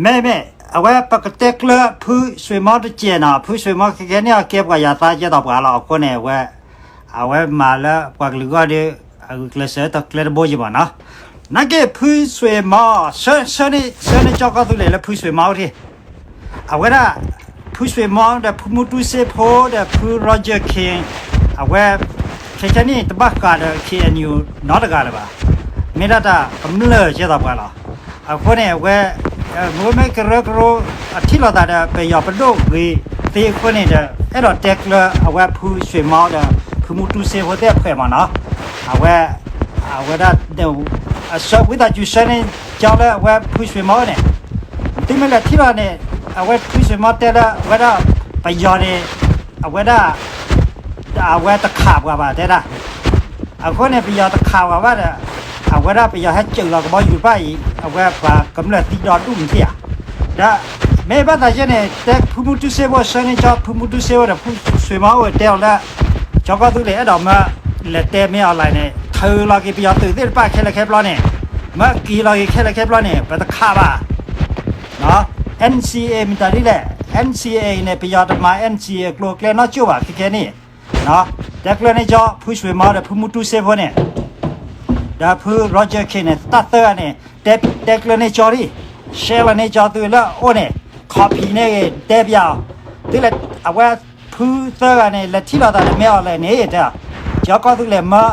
မ့မ့ၢ် အဝဲပကတဲကျၢၤဖုစွ့ၤမီတစဲးနီၤ, ဖုစွ့ၤမီခဲကဲန့ၣ် အကဲပှၤယၤသးကဲသိးပှၤလီၤ. အဃိန့ၣ် အဝဲ အဝဲမၤလၢပှၤကလုာ်ဂီၢ်ဒီး အဂုာ်ကျဲးစၢးတကျဲတဘိယံၤမးနီၤ. နာ်က့ဖုစွ့ၤမီ ဆၢ ဆၢန့ၢ် ဆၢန့ၢ်ကၠီကီၢ်သူလ့ၤလၢဖုစွ့ၤမီအိၣ်ထံၣ် အဝဲဒၣ် ဖုစွ့ၤမီဒီးဖုမူတူစ့ဖိဒီးဖု Roger Khin အဝဲ ခဲကဲန့ၣ် တဘၣ်ဃးဒီး K N U နီတဂၤလၢၤဘၣ်. မ့ၢ်ဒၣ်တၢ်ကမျၢၢ်ကဲသိးပှၤလီၤ. အဃိန့ၣ် အဝဲ မ့မ့ၢ်ကရၢကရိ အထံၣ်လိာ်သးဒီး ပယီၤပဒိၣ်ဂ့ၤသ့အဃိန့ၣ်ဒီး အဲၣ်ဒိးတဲကျၢၤအဝဲဖုစွ့ၤမီဒီး ဖုမူတူစ့ဖိသ့ၣ်အဖှဲးမးနီၤ. အဝဲ အဝဲဒၣ် အဆၢဝံသးစူၤဆၢန့ၢ်ကၠီလၢအဝဲဖုစွ့ၤမီန့ၣ် သုမ့ၢ်လဲၤထံၣ်လီၤန့ၣ် အဝဲဖုစွ့ၤမီတဲလၢအဝဲဒၣ် ပယီၤန့ၣ် အဝဲဒၣ် အဝဲတခးပှၤဘၣ်တဲဒၣ်. အဃိန့ၣ် ပယီၤတခးပှၤဘၣ်ဒီး အဝဲဒၣ်ပယီၤဟဲစၢၤလီၤကဘီယူၤတဖၣ်အံၤ အဝဲပှၤကမျၢၢ်သံဒီဒူၣ်မ့ၢ်ထံၣ်ဧါ. ဒီး မ့ၢ်ဘၣ်သးယဲန့ၣ် တဲဖုမူတူစ့ဖိဆၢန့ၢ်ကၠီ ဖုမူတူစ့ဖိဒီးဖုစွ့ၤမီအိၣ်တဲအီၤလၢ ကၠီကီၢ်သူလ့ၤအဲၣ်ဒိးမၢ လဲၤတဲမ့ၢ်အီၤလဲၣ်န့ၣ် ထုးလီၤက့ၤပယီၤသုးသ့ၣ်တဖၣ်ခဲလၢာ်ခဲပျီန့ၣ် မၢက့ၤလီၤက့ၤခဲလၢာ်ခဲပျီန့ၣ် ပတခးဘၣ် N C A မတၤဒ်လဲၣ် N C A န့ၣ် ပယီၤတမၤ N C A အကျိၤအကျဲနီတကၠိၢ်ဘၣ်ခဲကဲန့ၣ် တဲကျၢၤန့ၢ်ကၠီ ဖုစွ့ၤမီဒီးဖုမူတူစ့ဖိန့ၣ် ဒီးဖု Roger Khin န့ၣ် တၢ်သၢဂၤန့ၣ် တဲ တဲကျၢၤန့ၢ်ကၠီဒံး ရှဲလီၤန့ၢ်ကၠီသုလၢအအိၣ်န့ၣ် copy န့ၢ်ဂ့ၤ တဲပျးအီၤ သုလဲၤ အဝဲဖုသၢဂၤန့ၣ် လဲၤထံၣ်လိာ်သးဒီးမ့ၢ်အီၤလဲၣ်န့ၣ် တဲ ကၠီကီၢ်သူလ့ၤမၢ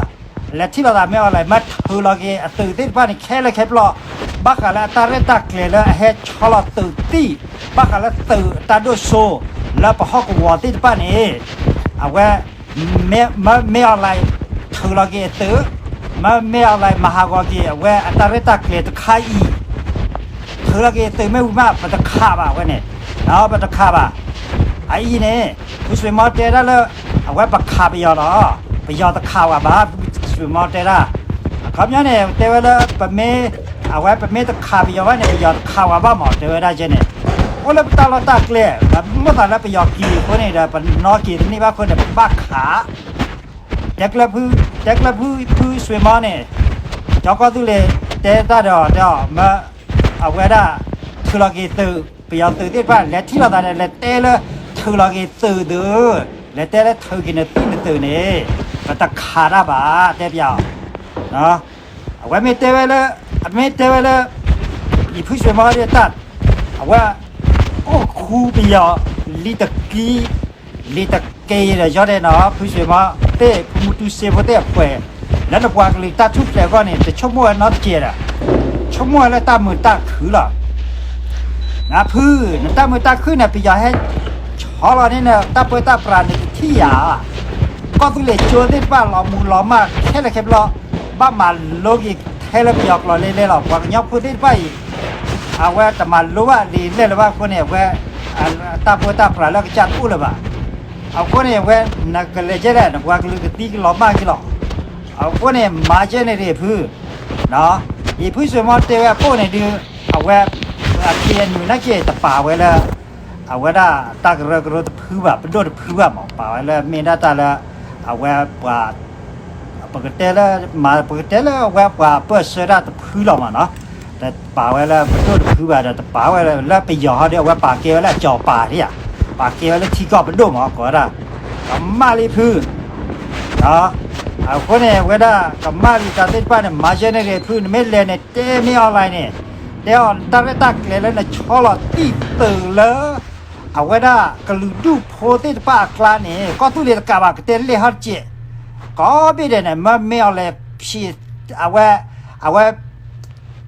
လဲၤထံၣ်လိာ်သးမ့ၢ်အီၤလဲၣ် မၢထုးလီၤက့ၤအသုးသ့ၣ်တဖၣ်န့ၣ် ခဲလၢာ်ခဲပျီ ဘၣ်ဃးလၢအတၢ်ရဲၣ်တၢ်ကျဲၤလၢအဟဲဆီလီၤသုးသံၣ် ဘၣ်ဃးလၢသုးအတၢ်ဒိၣ်စိ လၢပဟီၣ်ကဝီၤသ့ၣ်တဖၣ်န့ၣ် အဝဲ မ့ၢ် မ့ၢ်အီၤလဲၣ် ထုးလီၤက့ၤအသုး မ့ၢ် မ့ၢ်အီၤလဲၣ် မၤဟးဂီၤက့ၤအဝဲအတၢ်ရဲၣ်တၢ်ကျဲၤတခါအံၤ ထုးလီၤက့ၤအသုးမ့ၢ်ဝံၤမး ပတခးဘၣ်ဝဲန့ၣ် ပတခးဘၣ် အအံၤန့ၣ် ဖုစွ့ၤမီတဲဒၣ်လၢ အဝဲပခးပယီၤလီၤ ပယီၤတခးဝဲဘၣ် ဖုစွ့ၤမီတဲဒၣ် အခီပညီန့ၣ် တဲဝဲလၢ ပမ့ၢ် အဝဲပမ့ၢ်တခးပယီၤဘၣ်န့ၣ် ပယီၤတခးဝဲဘၣ်မး တဲဝဲဒၣ်ကဲန့ၣ် အိၣ်လၢပတၢ်လီၢ်တၢ်ကျဲ ပမိၣ်သးလၢပယီၤက့ၤအဃိန့ၣ်ဒီး ပနီၣ်က့ၤတန့ၢ်ဘၣ်အဃိန့ၣ် ပဘၣ်ခး တဲကျၢၤဖု တဲကျၢၤဖု ဖုစွ့ၤမီန့ၣ် ကၠီကီၢ်သူလ့ၤ တဲတၢ်ဒီး တဲအီၤ မၢ အဝဲဒၣ် ထုးလီၤက့ၤသုး ပယီၤသုးသ့ၣ်တဖၣ် လဲၤထံၣ်လိာ်သးဒီး လဲၤတဲလၢ ထုးလီၤက့ၤသုးသုး လဲၤတဲလၢထုးက့ၤနသံၣ်နသုးန့ၣ် ပတခးတၢ်ဘၣ် တဲပျးအီၤ အဝဲမ့ၢ်တဲဝဲလၢ အမ့ၢ်တဲဝဲလၢ ယဖုစွ့ၤမီဒ်တၢ် အဝဲ အိၣ်ခူပယီၤ လံာ်တကံ လံာ်တက့ၤဒီးယီဒဲးနီၤ ဖုစွ့ၤမီသ့ၣ် ဖုမူတူစ့ဖိသ့ၣ်အဖှဲး လၢနပှၤကလုာ်တၢ်ထူၣ်ဖျဲးအဂီၢ်န့ၣ် တဆိကမိၣ်ဝဲနီတစဲးဒီး ဆိကမိၣ်ဝဲလၢတၢ်မုာ်တၢ်ခုလီၤ နဖု နတၢ်မုာ်တၢ်ခုန့ၣ် ပယီၤဟဲ ဆီလီၤန့ၢ်နတၢ်ပၢတၢ်ပြးန့ၣ်တထံၣ်ယၤ ကီၢ်သူလ့ၤကၠိသ့ၣ်တဖၣ်လီၤမူၤလီၤမၢ်ခဲလၢာ်ခဲပျီ ဘၣ်မၤလိက့ၤထဲလၢပယီၤကျိာ်လဲၤလဲၤလီၤ ပှၤကညီဖိသ့ၣ်တဖၣ်အံၤ အဝဲတမၤလိဘၣ်လံာ်လဲၢ်လၢၤဘၣ်အဃိန့ၣ် အဝဲ တၢ်ပၢတၢ်ပြးလၢကစၢ်တအိၣ်လၢၤဘၣ် အဃိန့ၣ် အဝဲ နကလဲၤကဲလဲၣ် နပှၤကလုာ်ကသံကလီၤမၢ်က့ၤလီၤ အဃိန့ၣ် မၤကဲန့ၣ်ဒံးဖု ယဖုစွ့ၤမီတဲဝဲအပိၢ်န့ၣ်ဒုး အဝဲ K N U နာ်က့တပာ်ဝဲလၢ အဝဲဒၣ်တၢ်ကရၢကရိတဖုဘၣ် ပဒိၣ်တဖုဘၣ်မး ပာ်ဝဲလၢမ့ၢ်ဒၣ်တၢ်လၢ အဝဲပှၤ ပကတဲလၢ မၤ ပကတဲလၢအဝဲပှၤပၢၢ်ဆၢတၢ်တဖုလီၤမးနီၤ တပာ်ဝဲလၢပဒိၣ်တဖုဘၣ်ဒီး တပာ်ဝဲလၢပယီၤဟီဒီး အဝဲပာ်ကဲဝဲလၢအစီၤပၤဒံးဧါ ပာ်ကဲဝဲလၢထံကီၢ်ပဒိၣ်မး ကိးဝဲဒၣ် ကမၣ်လံဖု အဃိန့ၣ် အဝဲဒၣ်ကမၣ်လံတၢ်သ့ၣ်တဖၣ်န့ၣ် မၤယဲန့ၣ်ဂ့ၤဖု နမ့ၢ်လဲၤန့ၣ် တဲမ့ၢ်အီၤလဲၣ်န့ၣ် တဲအီၤတၢ်ရဲၣ်တၢ်ကျဲၤလၢနဆီလီၤသံၣ်သုးလၢ အဝဲဒၣ်ကလုာ်ဒူၣ်ဖိသ့ၣ်တဖၣ်အကျါန့ၣ် ကီၢ်သူလ့ၤတကးဘၣ်ကတဲလဲၣ်ဟီတက့ၢ် ကိးဘ့ၣ်ဒဲးန့ၣ် မ့ၢ်မ့ၢ်အီၤလဲၣ် အဝဲ အဝဲ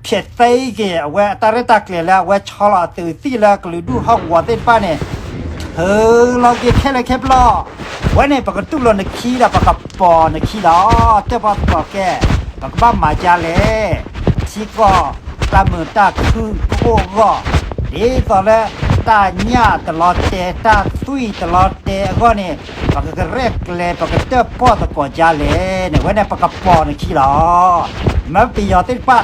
ဖျဲးသ့က့ၤ အဝဲအတၢ်ရဲၣ်တၢ်ကျဲၤလၢအဝဲဆီလီၤအသုးသံၣ်လၢကလုာ်ဒူၣ်ဟီၣ်ကဝီၤသ့ၣ်တဖၣ်န့ၣ် ထုးလီၤက့ၤခဲလၢာ်ခဲပျီ ဝဲန့ၣ် ပကတူၢ်လိာ်နခံဒီး ပကပိာ်နခံလီၤ တၢၣ်ပီၣ်သကိးကဲ ပကဘၣ်မၤဒ်လဲၣ် ထံကီၢ်တၢ်မုာ်တၢ်ခုကအိၣ်အဂီၢ် ဒ်သိးလၢတၢ်ညၣ်တလီၤတဲာ် တၢ်သွံၣ်တလီၤတဲာ်အဂီၢ်န့ၣ် ပကကရဲၣ်ကျဲၤ ပကတၢၣ်ပီၣ်သကိးဒ်လဲၣ်န့ၣ် ဝဲန့ၣ်ပကပိာ်နခံလီၤ မၢပယီၤသ့ၣ်တဖၣ်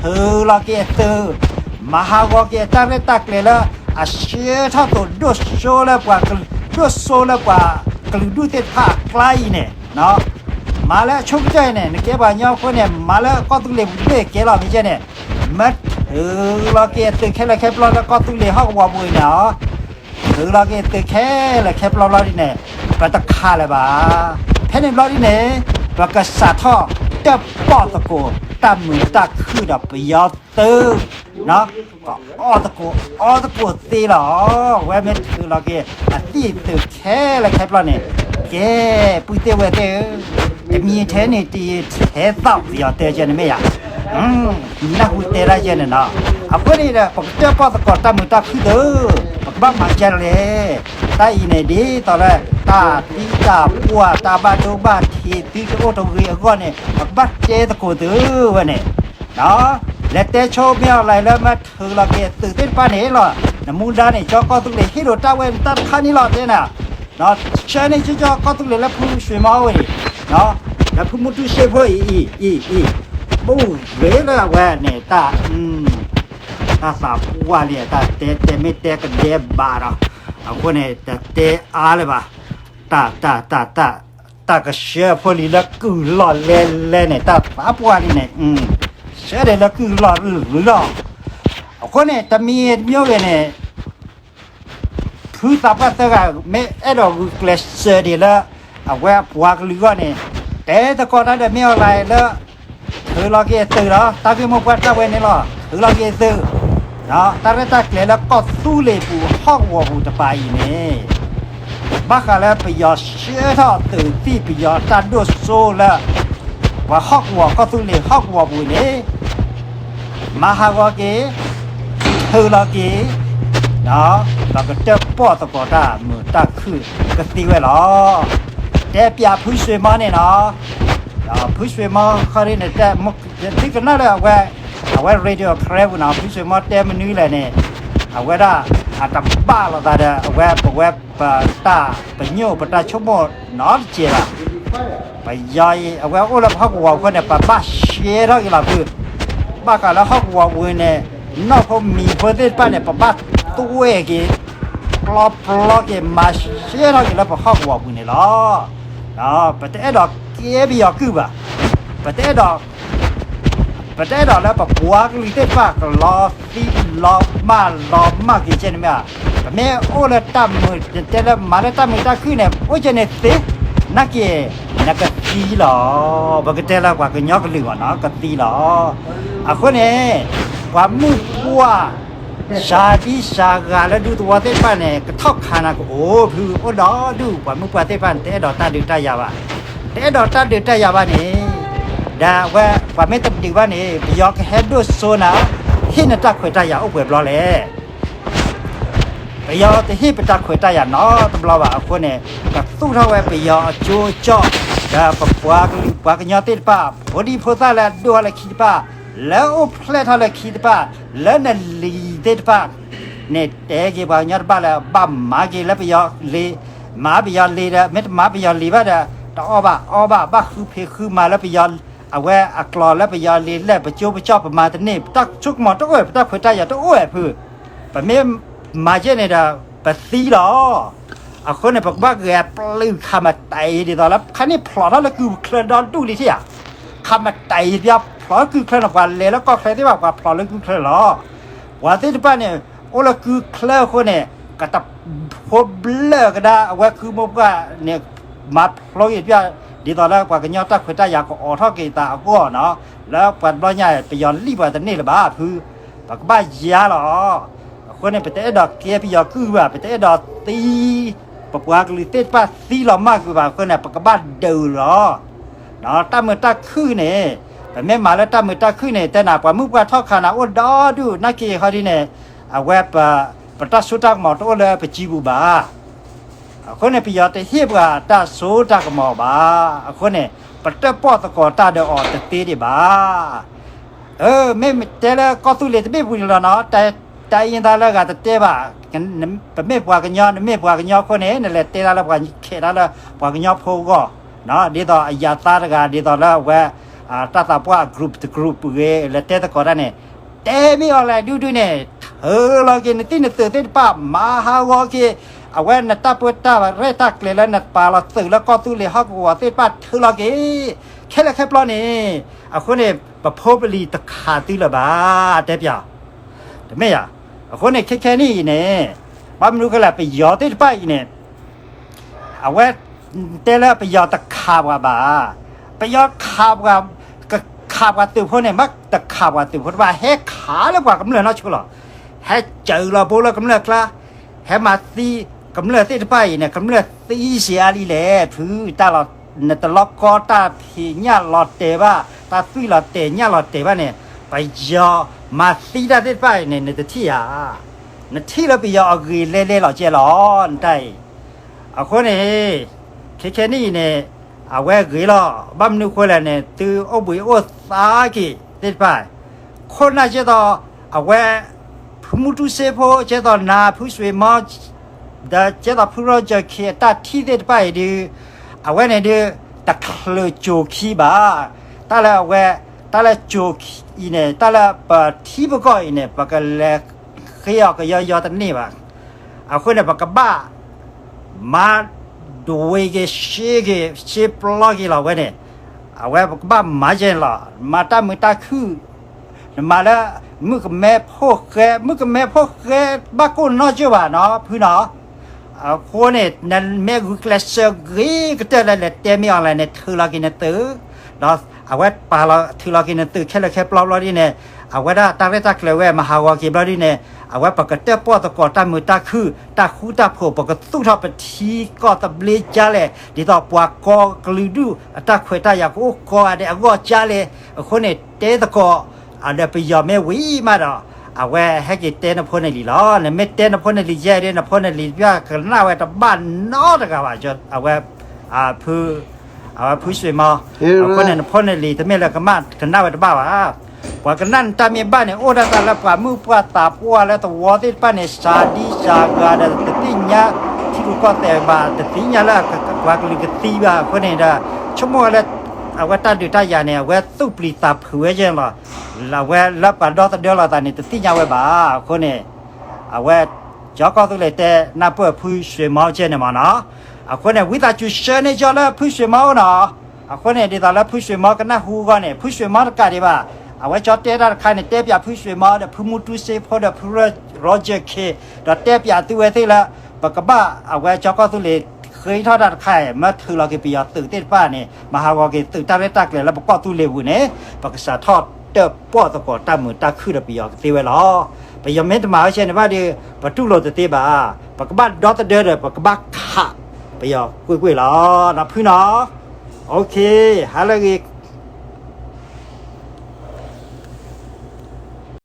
ထုးလီၤက့ၤအသုး မၤဟးဂီၤက့ၤအတၢ်ရဲၣ်တၢ်ကျဲၤလၢ အဆှၢထီၣ်သိးဒိၣ်စိလၢပှၤ ဒိၣ်စိလၢပှၤကလုာ်ဒူၣ်သ့ၣ်တဖၣ်အကျါအံၤန့ၣ် မၤလၢအဆိကတၢၢ်အံၤန့ၣ် နကဲပှၤကညီအဃိန့ၣ် မၤလၢကီၢ်သူလ့ၤပူၤတဘ့ၣ်ကဲလီၤမ့ၢ်ကဲန့ၣ် မၢ ထုးလီၤက့ၤအသုးခဲလၢာ်ခဲဆ့လၢကီၢ်သူလ့ၤဟီၣ်ကဝီၤပူၤအံၤန့ၣ်, ထုးလီၤက့ၤအသုးခဲလၢာ်ခဲဆ့ဘျီဒ်န့ၣ်, ပတခးလၢၤဘၣ်. ဖဲန့ၣ်ဘျီဒ်န့ၣ်, ပကစးထီၣ်တၢၣ်ပီၣ်သကိးတၢ်မုာ်တၢ်ခုၣ်ဒီးပယီၤသုး အီၣ်သကိးအီသကိးသ့လီၤ. ဝဲမ့ၢ်ထုးလီၤက့ၤအသံၣ်သုးခဲလၢာ်ခဲဆ့န့ၣ်, ကဲ, ပုၢ်သ့ၣ်ဝဲၢ်သ့ၣ်ဧၢ, တမံၤထဲန့ၣ်တယံၤထဲသီၣ် ပယီၤတဲကဲန့ၣ်မ့ၢ်ဧါ, နၢ်ဟူတဲဒၣ်ယဲန့ၣ်နီၤ. အဃိန့ၣ်ဒီး ပကတၢၣ်ပီၣ်သကိးတၢ်မုာ်တၢ်ခုၣ်သုး, ပကဘၣ်မၤကဲလဲၣ်. တၢ်အံၤန့ၣ်ဒ်သိးလၢ တၢ်သံတၢ်ပှၢ် တၢ်ဘၣ်ဒိဘၣ်ထံး သုတအိၣ်တဂ့ၤအဂီၢ်န့ၣ် ပကဘၣ်တဲသကိးသုးဝဲန့ၣ် လဲၤတဲဆိမ့ၢ်အီၤလၢ လၢမ့ၢ်ထုးလီၤက့ၤအသုးသ့ၣ်တဖၣ်န့ၣ်လီၤ. နမူဒါန့ၣ် ကၠီကီၢ်သူလ့ၤဟ့ၣ်ဒိးတၢ်ဝဲ တၢ်တခါန့ၣ်လီၤတဲနၤ, ဆှၢန့ၢ်ကၠီကီၢ်သူလ့ၤလၢဖုရွှေမောင်ဝဲအံၤ, လၢဖုမူတူၢ်စ့ဖိအံၤ, အံၤ, အံၤ, အံၤ, အိၣ်ဂ့ၤလၢအဝဲန့ၣ် တၢ်, တၢ်သးပှၢ်လံ တၢ်တဲတဲမ့ၢ်တဲကဒဲဘၣ်ဒီး, အဃိန့ၣ် တတဲအါလၢၤဘၣ်. တၢ်, တၢ်, တၢ်, တၢ်, တၢ်ကဆှၢဖိလံၤလၢကုၢ်လီၢ်လဲလဲန့ၣ် တၢ်သးပှၢ်လံန့ၣ်, ဆှၢဒၣ်လၢကုၢ်လီၢ်လီၤ. အဃိန့ၣ် တမံၤတမံၤဂ့ၤန့ၣ် ဖုသးပှၢ်သၢဂၤ မ့ၢ်အဲၣ်ဒိးဂုာ်ကျဲးစၢးဒံးလၢ အဝဲအပှၤကလုာ်အဂီၢ်န့ၣ်, တဲသကိးတၢ်ဒီးမ့ၢ်အီၤလၢ ထုးလီၤက့ၤအသုးဒီး တၢ်ဂ့ၢ်မိၢ်ပှၢ်တၢ်ဝဲန့ၣ်လီၤ. ထုးလီၤက့ၤအသုး, တၢ်ရဲၣ်တၢ်ကျဲၤလၢကီၢ်သူလ့ၤပူၤဟီၣ်ကဝီၤပူၤတပၤအံၤန့ၣ် ဘၣ်ဃးလၢပယီၤဆှၢထီၣ်သုးသံၣ် ပယီၤတၢ်ဒိၣ်စိလၢ ပှၤဟီၣ်ကဝီၤ ကီၢ်သူလ့ၤဟီၣ်ကဝီၤပူၤန့ၣ် မၤဟးဂီၤက့ၤ, ထုးလီၤက့ၤ, ဒီးကတၢၣ်ပီၣ်သကိးတၢ်မုာ်တၢ်ခုၣ်ကသ့ဝဲလီၤ. တဲပၠးဖုရွှေမောင်န့ၣ်နီၤ, ဖုရွှေမောင်ခီဒ်န့ၣ် သုကနၣ်လၢအဝဲ, အဝဲ radio ခဲပူၤနီၤ ဖုရွှေမောင်တဲမနုၤလဲၣ်န့ၣ်, အဝဲဒၣ်အတဘၣ်လိာ်သးဒီး အဝဲပဝဲပတၢ်ပညိၣ်ပတၢ်ဆိကမိၣ်နီတစဲးဘၣ်. ပယီၤအံၤ အဝဲအိၣ်လၢပဟီၣ်ကဝီၤအဃိန့ၣ် ပဘၣ်ရှဲထီၣ်က့ၤလီၤဖု, ဘၣ်ဃးလၢဟီၣ်ကဝီၤပူၤန့ၣ် နီၢ်ဖိမံၤဖိသ့ၣ်တဖၣ်န့ၣ် ပဘၣ်သွဲၣ်က့ၤ, ကျီပျီက့ၤ မၤရှဲထီၣ်က့ၤလၢပဟီၣ်ကဝီၤပူၤန့ၣ်လီၤ. ပတအဲၣ်ဒိးကဲပယီၤကုၢ်ဘၣ်. ပတအဲၣ်ဒိး ပတအဲၣ်ဒိးလၢပပှၤကလုာ်သ့ၣ်တဖၣ်ကလီၤသံလီၤမၢ်လီၤမၢ်က့ၤကဲန့ၣ်မ့ၢ်ဧါ. ပမ့ၢ်အိၣ်လၢတၢ်မုာ် တဲလၢမၤလၢတၢ်မုာ်တၢ်ခုၣ်န့ၣ် အိၣ်ကဲန့ၣ်သ့, နာ်က့ၤ နကသံလီၤ. ပကတဲလၢပှၤကညီကလုာ်ဘၣ်နီၤ ကသံလီၤ. အဃိန့ၣ် ပှၤမုၣ်ပှၢ် စှၤဒံစှၤဂၤလၢဒူသဝီသ့ၣ်တဖၣ်န့ၣ် ကထီၣ်ခးနၤကအိၣ်ဖု အိၣ်ဒီဒူၣ် ပှၤမုၣ်ပှၢ်သ့ၣ်တဖၣ်န့ၣ် တအဲၣ်ဒိးတၢ်ဒုးတၢ်ယၤဘၣ်. တအဲၣ်ဒိးတၢ်ဒုးတၢ်ယၤဘၣ်န့ၣ်, ဒီးအဝဲ ပှၤမ့ၢ်တဒုးဘၣ်န့ၣ် ပယီၤကဟဲဒိၣ်စိနၤ, ဟ့ၣ်နတၢ်ခွဲးတၢ်ယာ်အိၣ်ပှဲၤဘျီလဲၣ်. ပယီၤတဟ့ၣ်ပတၢ်ခွဲးတၢ်ယာ်နီတဘျီဘၣ်အဃိန့ၣ်, ကသူၣ်ထီၣ်ဝဲပယီၤအကၠိအကၠီၣ်, ဒီးပပှၤကလုာ်ပှၤကညီသ့ၣ်တဖၣ် ဖိဒံဖိသၣ်လၢအဒိၣ်ထီၣ်လၢခံတဖၣ်, လၢအိၣ်ဖျဲၣ်ထီၣ်လၢခံတဖၣ်, လၢနလံၤသ့ၣ်တဖၣ်န့ၣ် တဲက့ၤပှၤကညီတဘၣ်လၢဘၣ်မၤက့ၤလၢပယီၤလံၤ, မၤပယီၤလံၤဒီး မ့ၢ်တမၤပယီၤလံၤဘၣ်ဒီး တအီၣ်ဘၣ်အီဘၣ် ဘၣ်ဃုဖံးဃုမၤလၢပယီၤ, အဝဲအကျိၤလၢပယီၤလံၤလဲၣ် ပကၠိပကၠီၣ်ပမၤတန့ၢ် ပတၢ်ဆိကမိၣ်တအိၣ် ပတၢ်ခွဲးတၢ်ယာ်တအိၣ်ဝဲဖု, ပမ့ၢ်မၤကဲန့ၣ်ဒီး ပသံလီၤ. အဃိန့ၣ် ပကဘၣ်ဂဲၤပျုၢ်ခးမတၤအံၤဒ်သိးလၢ ခါန့ၣ်ဖျိးထီၣ်လၢကုၢ်ချၢဒီဒူၣ်လံထံၣ်ဧါ, ခးမတၤအံၤပျၢ်ဖျိးကုၢ်ချၢန့ၣ် ပှၤလဲၤလၢကီၢ်ချၢသ့ၣ်တဖၣ် ပှၤဖျိးလၢကုၢ်ချၢလီၤ. ပှၤသ့ၣ်တဖၣ်န့ၣ် အိၣ်လၢကုၢ်ချၢအဃိန့ၣ် ကတဖိဘျၢၣ်ကဒါ အဝဲကုၢ်မိၢ်ပှၢ်န့ၣ် မၤဖျိးက့ၤပျၢ် ဒ်သိးလၢပှၤကညီတၢ်ခွဲးတၢ်ယာ်ကအိးထီၣ်က့ၤသးအဂီၢ်နီၤ, လၢပှၤတဘျီညါ ပယီၤလံၣ်ပှၤတန့ၢ်လၢၤဘၣ်ဖု, ပကဘၣ်ယါလီၤ. အဃိန့ၣ် ပတအဲၣ်ဒိးကဲပယီၤကုၢ်ဘၣ်, ပတအဲၣ်ဒိးသံ ပပှၤကလုာ်သ့ၣ်တဖၣ်သံလီၤမၢ်ကွံာ်ဘၣ်အဃိန့ၣ် ပကဘၣ်ဒုးလီၤ. တၢ်မုာ်တၢ်ခုၣ်န့ၣ် ပမ့ၢ်မၤလၢတၢ်မုာ်တၢ်ခုၣ်န့ၣ် တဲနၤ ပှၤမုၣ်ပှၢ်ထီၣ်ခးနၤအိၣ်ဒီဒူၣ် နာ်က့ၤဟီဒ်န့ၣ် အဝဲ ပတၢ်စိတၢ်ကမီၤတအိၣ်လၢပစုပူၤဘၣ်. အဃိန့ၣ် ပယီၤတဟ့ၣ်ပှၤတၢ်စိတၢ်ကမီၤဘၣ်. အဃိန့ၣ် ပတၢၣ်ပီၣ်သကိးတၢ်ဒီးအီၤတသ့ဒံးဘၣ်. အၢ မ့ၢ်တဲလၢကီၢ်သူလ့ၤတဘ့ၣ်ပူၤန့ၣ်လီၤနီၤ, တၢ်အံၤသးလၢဂၤတတဲဘၣ်. ပမ့ၢ်ပှၤကညီ နမ့ၢ်ပှၤကညီအဃိန့ၣ် နလဲၤတဲတၢ်လၢပှၤခဲတၢ်လၢပှၤကညီဖိအဂီၢ်, ဒ်သိးအယၤသးတဂၤ ဒ်သိးလၢအဝဲ တၢ်သးပှၢ်အ group တ group ဂ့ၤ လဲၤတဲသကိးတၢ်န့ၣ် တဲမ့ၢ်အီၤလဲၣ်ဒုဒုန့ၣ် ထုးလီၤက့ၤနသံၣ်နသုးသ့ၣ်တဖၣ် မၤဟးဂီၤက့ၤ အဝဲနတၢ်ပၢတၢ်ရဲၣ်တၢ်ကျဲၤလၢနပာ်လီၤသုးလၢကီၢ်သူလ့ၤဟီၣ်ကဝီၤသ့ၣ်တဖၣ်ထုးလီၤက့ၤ ခဲလၢာ်ခဲဆ့န့ၣ်, အဃိန့ၣ် ပဖိပလံၤတခးသုလၢၤဘၣ် တဲပၠး မ့ၢ်ယၤ, အဃိန့ၣ် ခဲခဲနံၣ်အံၤန့ၣ် ဘၣ်မနုၤဃိလဲၣ် ပယီၤသ့ၣ်တဖၣ်အံၤန့ၣ် အဝဲတဲလၢပယီၤတခးပှၤဘၣ်, ပယီၤခးပှၤ, ကခးပှၤသုးဖိန့ၣ် မ့ၢ်တခးပှၤသုးဖိတဖၣ် ဟဲခးလၢပှၤကမျၢၢ်နီၢ်ဆိလီၤ, ဟဲစၢၤလီၤဘိလၢကမျၢၢ်ကျါ, ဟဲမၤသံကမျၢၢ်သ့ၣ်တဖၣ်အံၤန့ၣ် ကမျၢၢ်သံစ့အါလံလဲၣ် ဖုတၢ်လီၤ, နတလီၤကီတၢ်ဖံးညၣ်လီၤတဲာ်ဘၣ်, တၢ်သွံၣ်လီၤတဲာ်ညၣ်လီၤတဲာ်ဘၣ်န့ၣ် ပယီၤမၤသံတၢ်သ့ၣ်တဖၣ်အံၤန့ၣ် နတထံၣ်ဧါ, နထံၣ်လၢပယီၤအဂ့ၤလဲလဲလီၤကဲလီၤ နတၢ်အံၤ, အဃိန့ၣ် ခဲခဲနံၣ်အံၤန့ၣ် အဝဲဂ့ၤလီၤ, ဘၣ်မနုၤဃိလဲၣ်န့ၣ် သုအိၣ်ဘှံးအိၣ်သါက့ၤသ့ၣ်တဖၣ်, ခိၣ်နၢ်ကဲသိး အဝဲ ဖုမူတူစ့ဖိ ကဲသိးနၤ ဖုစွ့မီ ဒီးကဲသိးဖု Roger Khin အတၢ်ထံၣ်သ့ၣ်တဖၣ်အံၤဒုး အဝဲန့ၣ်ဒုး တချုးကၠိၤခံဘၣ်, တၢ်လၢအဝဲ တၢ်လၢကၠိၤအံၤန့ၣ် တၢ်လၢပထံပကီၢ်အံၤန့ၣ် ပကလဲၤဃ့အီၤကယီယီတန့ၢ်ဘၣ်, အဃိန့ၣ် ပကဘၣ် မၤဒွံက့ၤ ရှဲက့ၤ ရှဲပျီက့ၤလီၤဝဲန့ၣ်, အဝဲပကဘၣ်မၤယဲၢ်န့ၣ်လီၤ, မၤတၢ်မုာ်တၢ်ခုၣ်, နမၤလၢ မုၣ်ကမဲဖိၣ်ဃဲ, မုၣ်ကမဲဖိၣ်ဃဲ ဘၣ်ကိၢ်နီၢ်ကၠိၢ်ဘၣ်နီၤ ဖုနီၤ, အဃိန့ၣ် နမ့ၢ်ဂုာ်ကျဲးစၢးဂ့ၤကတၢၢ်လၢလဲၤတဲမ့ၢ်အီၤလဲၣ်န့ၣ် ထုးလီၤက့ၤနသုး, ဒီးအဝဲပာ်လီၤထုးလီၤက့ၤနသုးခဲလၢာ်ခဲပျီဘျီဒ်န့ၣ်, အဝဲဒၣ်တၢ်ရဲၣ်တၢ်ကျဲၤဝဲ မၤဟးဂီၤက့ၤဘျီဒ်န့ၣ်, အဝဲပကတၢၣ်ပီၣ်သကိးတၢ်မုာ်တၢ်ခုၣ် တၢ်ဃူတၢ်ဖိး ပကသူၣ်ထီၣ်ပထံကီၢ်သဘျ့ကၠါလဲၣ်, ဒ်သိးပှၤကီၢ်ကလုာ်ဒူၣ် အတၢ်ခွဲးတၢ်ယာ်ကအိၣ်ကီဂၤဒဲးအဂီၢ်ကၠါလဲၣ်, အဃိန့ၣ် တဲသကိး ဒီးပယီၤမ့ၢ်ဝံၤမးဒီး အဝဲဟဲက့ၤတဲနဖိနလံၤလီၤ, နမ့ၢ်တဲနဖိနလံၤယဲၢ်ဒ် နဖိနလံၤတဘၣ်ကနၣ်ဝဲတဘၣ်နီတဂၤဘၣ်, အဝဲ ဖု အဝဲဖုစွ့မီ, အဃိန့ၣ် နဖိနလံၤတမ့ၢ်လၢကမၣ်ကနၣ်ဝဲတဘၣ်ဘၣ်, ပှၤကနၣ်နတၢ်မ့ၢ်ဘၣ်န့ၣ် အိၣ်ဒၣ်တၢ်လၢပှၤမုၣ်ပှၢ်သးပှၢ်လၢသဝီသ့ၣ်တဖၣ်န့ၣ် စှၤဒံစှၤဂၤဒီး တသ့ၣ်ညါထံရူၢ်ကီၢ်သဲးဘၣ်, တသ့ၣ်ညါလၢပှၤကလုာ်ကသံဘၣ်အဃိန့ၣ်ဒီး ဆိကမိၣ်ဝဲလၢ အဝဲတၢ်ဒုးတၢ်ယၤန့ၣ် အဝဲသူၣ်ပျံၤသးဖုးဝဲယဲၢ်န့ၣ်လီၤ, အဝဲလၢပှၤဒီသဒၢလိာ်သးန့ၣ် တသ့ၣ်ညါဝဲဘၣ်, အဃိန့ၣ် အဝဲ ကၠီကီၢ်သူလ့ၤတဲနၢ်ပၢၢ်ဖုစွ့မီကဲန့ၣ်မးနီၤ, အဃိန့ၣ် ဝံသးစူၤဆှၢန့ၢ်ကၠီလၢဖုစွ့မီအိၣ်နီၤ, အဃိန့ၣ် ဒ်သိးလၢဖုစွ့မီကနၢ်ဟူအဂီၢ်န့ၣ် ဖုစွ့မီတကးဒံးဘၣ်, အဝဲကၠီတဲတၢ်တခါန့ၣ် တဲပၠးဖုစွ့မီဒီးဖုမူတူစ့ဖိဒီးဖု Roger Khin ဒီးတဲပၠးသုဝဲသ့ၣ်လၢ ပကဘၣ်အဝဲကၠီကီၢ်သူလ့ၤ ဃ့ထီၣ်တၢ်တခါအံၤ မၢထုးလီၤက့ၤပယီၤသုးသ့ၣ်တဖၣ်န့ၣ် မၤဟးဂီၤက့ၤသုးတၢ်ရဲၣ်တၢ်ကျဲၤလၢပကီၢ်သူလ့ၤပူၤန့ၣ် ပကစးထီၣ်တၢၣ်ပီၣ်သကိးတၢ်မုာ်တၢ်ခုၣ်ဒီးပယီၤကသ့ဝဲလီၤ. ပယီၤမ့ၢ်တမၤဝဲဆဲန့ၣ်ဘၣ်ဒီး ပတူၢ်လိာ်တသ့ဘၣ်. ပကဘၣ်ဒီသဒၢဒီး ပကဘၣ်ခးပယီၤကွ့ၢ်ကွ့ၢ်လီၤ. နီၢ်ဖုနီၤ. အိၣ်ခ့, ဟါလၢအဂ့ၤ.